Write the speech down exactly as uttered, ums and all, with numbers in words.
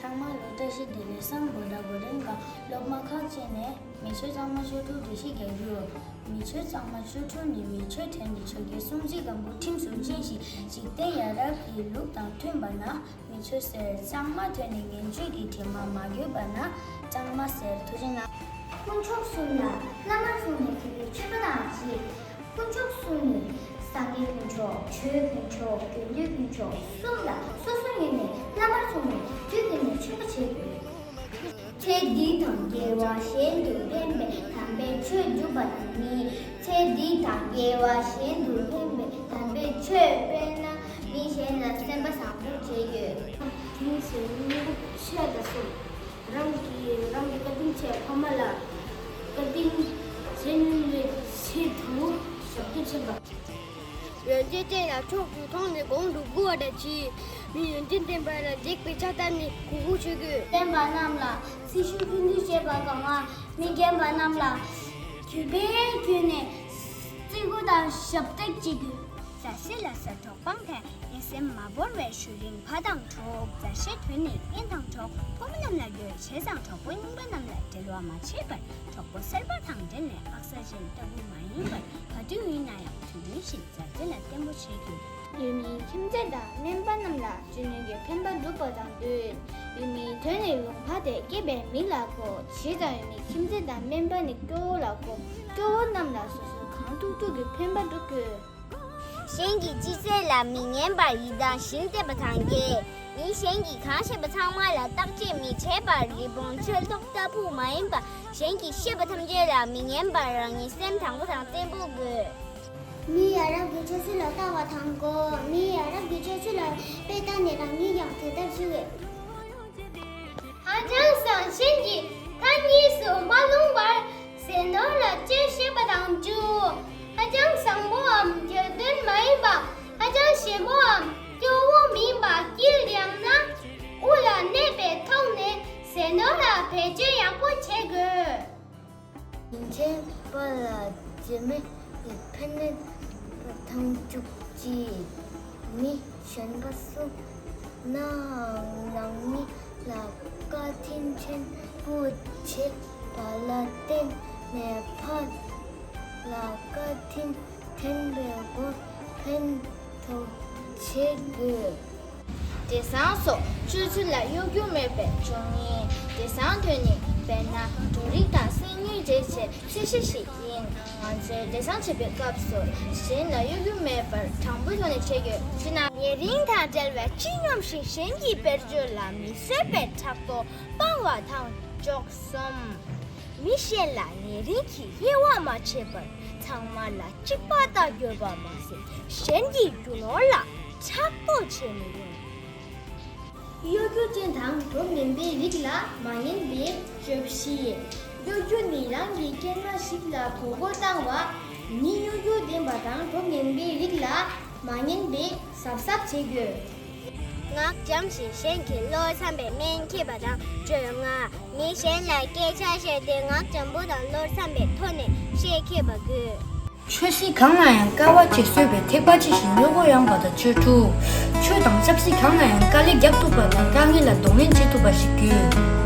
ཚང་མ་ལ་བཀྲ་ཤིས་བདེ་ལེགས། སམ་བྷོ་ཊ་གོ་ཌན་ག་སློབ་མ་ཁག་ཅིག་ནས་མི་ཆོས་གཙང་མ་བཅུ་དྲུག་འགྲེལ་བཤད་རྒྱག་རྒྱུ། མི་ཆོས་གཙང་མ་བཅུ་དྲུག་ནི་མི་ཆོས་ཕྲན་གྱི་ཆོས་ཀྱི་སྲུང་བརྩི་སྒམ་པོ་ཁྲིམས་སུ་བཅངས་ཤིང་འཇིག་རྟེན་ཡ་རབས་ཀྱི་ལུགས་དང་མཐུན་པ་ན། མི་ཆོས་ཟེར། གཙང་མ་དོན་ནི་ངན་སྤྱོད་ཀྱི་དྲི་མ་མ་གོས་པ་ན་གཙང་མ་ཟེར། ཐུགས་རྗེ་གནང་། དཀོན་མཆོག་གསུམ་ལ་བླ་མར་བཟུང་ནས་མཁས་པའི་ཆོས་པ་དང་གཅིག་དཀོན་མཆོག་གསུམ་ནི་སངས་རྒྱས་དཀོན་མཆོག་ཆོས་དཀོན་མཆོག་དགེ་འདུན་དཀོན་མཆོག་གསུམ་ལ་སོ་སོ་ཉིད་ནས་བླ་མར་བཟུང་ནས་དུས་ཀུན་ནས་ཆོས་པ་བྱེད་དགོས། ཚེ་འདི་དང་དགེ་བ་གཞན་དུ་ཕན་པའི་དམ་པའི་ཆོས་སྒྲུབ་པ་དང་ནི། ཚེ་འདི་དང་དགེ་བ་གཞན་དུ་ཕན་པའི་དམ་པའི་ཆོས་དཔེར་ན་མི་གཞན་ལ་སེམས་པ་བཟང་པོ་བྱེད་དགོས། དེ་ནི་ཚེ་སྙིང་པོ་ཆེ་དང་གསུམ། རང་གི་རང་གི་བཀའ་དྲིན་ཆེ་ཕ་མ་ལ་བཀའ་དྲིན་ཆེན་པོའི་ཆེད་དུ་ཞབས་ཏོག་བྱེད་པ། ཡོན་ཏན་ཅན་ལ་ཕྱོགས་བཅུ་མཐོང་ནས་དགོངས་སུ་བསྐུལ་བ་དང་གཅིག་མི་ཡོན་ཏན་ལྡན་པ་ལ་འཇིགས་པའི་ཕྱག་རྟགས་ནི་གུས་བཀུར་བྱེད་དགོས། ལྡན་པ་རྣམས་ལ་སྲི་ཞུ་ཕུལ་འདུན་བྱེད་པ་གང་། མི་རྒན་པ་རྣམས་ལ་གུས་པས་གུས་ནས་བརྩི་བཀུར་དང་ཞབས་སྟེགས་བྱེད་དགོས། མཛའ་བཤེས་ལ་ཟེར། གྲོགས་སྤང་ཐལ། དད་སེམས་མ་བོར་བའི་ཤུལ་རིང་ཕ་དང་གྲོགས། མཛའ་བཤེས་དོན་ནི་རྐྱེན་དང་གྲོགས། ཕོ་མོ་རྣམས་ལ་དགོས། བྱས་ཙང་གྲོགས་པོ་རྙིང་པ་རྣམས་ལ་འབྲེལ་བ་མ་བྱེད་པར། གྲོགས་པོ་གསར་པ་དང་འབྲེལ་ནས་ཨག་ས་ཅན་ལྟ་བུ་མ་ཡིན་པར་ག་དུས་ཡིན་ན་ཡང་དུས་རྒྱུན་བཞིན་མཛའ་བརྩེ་ལ་བརྟན་པོ་བྱེད་དགོས། ཡུལ་མིའི་ཁྱིམ་མཚེས་དང་སྨན་པ་རྣམས་ལ་སྤྱི་ནོར་གྱི་ཕན་པ་སྒྲུབ་པ་དང་བསྟུན། ཡུལ་མིའི་དོན་ནི་ལུང་པ་དེ་སྐྱེས་པའི་མི་ལ་གོ། བྱས་ཙང་ཡུལ་མིའི་ཁྱིམ་མཚེས་དང་སྨན་པ་ནི་སྐྱོ་བོ་ལ་གོ། སྐྱོ་བོ་རྣམས་ལ་སོ་སོའི་གང་ཐུབ་ཐུབ་ཀྱིས་ཕན་པ་སྒྲུབ་དགོས། གཞན་གྱི་སྤྱི་ཚེ་ལ་མི་ངན་པར་ཡི་དམ་ཞེན་བྱེད་པ་དང་བརྒྱད། མི་གཞན་གྱིས་གང་བཤད་པ་ཚང་མ་ལ་བརྟག་དཔྱད་མི་བྱེད་པར་རི་བོང་ཆོས་ལོག་ལྟ་བུ་མ་ཡིན་པར་གཞན་གྱིས་བཤད་པ་ཐམས་ཅད་ལ་མི་ངན་པར་རང་ཉིད་སེམས་དྲང་པོ་དང་བརྟན་པོ་དགོས། མི་ཡ་རབས་ཀྱི་ཆོས་སྲིད་ལ་ལྟ་བ་དང་གོ། མི་ཡ་རབས་ཀྱི་ཆོས་སྲིད་ལ་དཔེ་ལྟ་ནས་རང་ཉིད་ཀྱང་དེ་ལྟར་བྱེད་དགོས། ཧ་ཅང་བཟང་། གཞན་གྱི་མཐའ་གཉིས་སུ་མ་ལྷུང་བར་ཟས་ནོར་ལ་དཔྱོད་ཤེས་པ་དང་བཅུ། ཧ་ཅང་བཟང་པོའམ་གྱོད་དོན་མ་ཡིན་པ། ཧ་ཅང་ཞན་པོའམ་སྐྱོ་བོ་མིན་པ། དཀྱིལ་ཡང་ན་དབུ་ལ་གནས་པའི་ཐོག་ནས་ཟས་ནོར་ལ་བེད་སྤྱོད་ཡག་པོ་བྱེད་དགོས། ཉིན་མཚན་པ་ལ་རྗེས་མའི་ཕན་གནོད་དང་བཅུ་གཅིག་མི་གཞན་པ་སུ་ནའང་ནང་མི་ལ་བཀའ་དྲིན་ཆེན་པོ་བྱེད་པ་ལ་བརྟེན་ནས་ཕར་ལ་བཀའ་དྲིན་དྲན་པའི་སྒོ་ཕན་ཐོགས་བྱེད་དགོས། བྲེ་སྲང་སོགས་སྤྱོད་ཚུལ་ལ་གཡོ་སྒྱུ་མེད་པའི་སྤྱོད་ངན། བྲེ་སྲང་དོན་ནི་དཔེར་ན་འབྲུ་རིགས་དང་སིལ་སྙན་འདྲེས་བྱས་ཚོས་གཞི་ཞིག་ཡིན། ང་ཚོས་བྲེ་སྲང་བྱེད་པའི་སྐབས་སུ་གཞན་ལ་གཡོ་སྒྱུ་མེད་པར་དྲང་པོའི་ཐོག་ནས་བྱེད་དགོས། སྤྱིར་ན། ཉེ་རིང་དང་བྲལ་བའི་སྤྱི་སྙོམས་ཤིང་གཞན་གྱི་དཔེར་བརྗོད་ལ་མི་བཟོད་པའི་ཕྲག་དོག་སྤང་བ་དང་འཇོག་གསུམ། མི་གཞན་ལ་ཉེ་རིང་གི་དབྱེ་བ་མ་ཕྱེ་བར་ཚང་མ་ལ་གཅིག་པ་ལྟ་དགོས་པ་མ་ཟད་གཞན་གྱི་རྒྱུ་ནོར་ལ་ཕྲག་དོག་བྱེད་མི་རུང་། གཡོ་སྒྱུ་ཅན་དང་གྲོགས་ངན་པའི་རིགས་ལ་མ་ཉན་པའི་བཅུ་བཞི། གཡོ་སྒྱུ་ནི་རང་གི་སྐྱེས་མ་ཞིག་ལ་མགོ་སྐོར་བཏང་བ། མི་གཡོ་སྒྱུ་ལྡན་པ་དང་གྲོགས་ངན་པའི་རིགས་ལ་མ་ཉན་པའི་གཟབ་གཟབ་བྱེད་དགོས། ངག་འཇམ་ཞིང་གཞན་གྱི་བློ་འཚམ་པའི་སྨན་མཁས་པ་དང་བཅོ་ལྔ། མི་གཞན་ལ་སྐད་ཆ་བཤད་དུས་ངག་འཇམ་པོ་དང་བློ་འཚམ་པའི་ཐོག་ནས་བཤད་མཁས་པ་དགོས། ཆོས་སྲིད་གང་ལ་ཡང་དཀའ་བ་སྤྱད་བཟོད་པའི་ཐེག་པ་ཆེ་ཞིང་བློ་ཁོག་ཡངས་པ་དང་ཆོས་དྲུག་ཆོས་དང་ཆབ་སྲིད་གང་ལ་ཡང་དཀའ་ལས་རྒྱག་ཐུབ་པ་དང་དཀའ་ངལ་ལ་གདོང་ལེན་བྱེད་ཐུབ་པ་ཞིག་དགོས།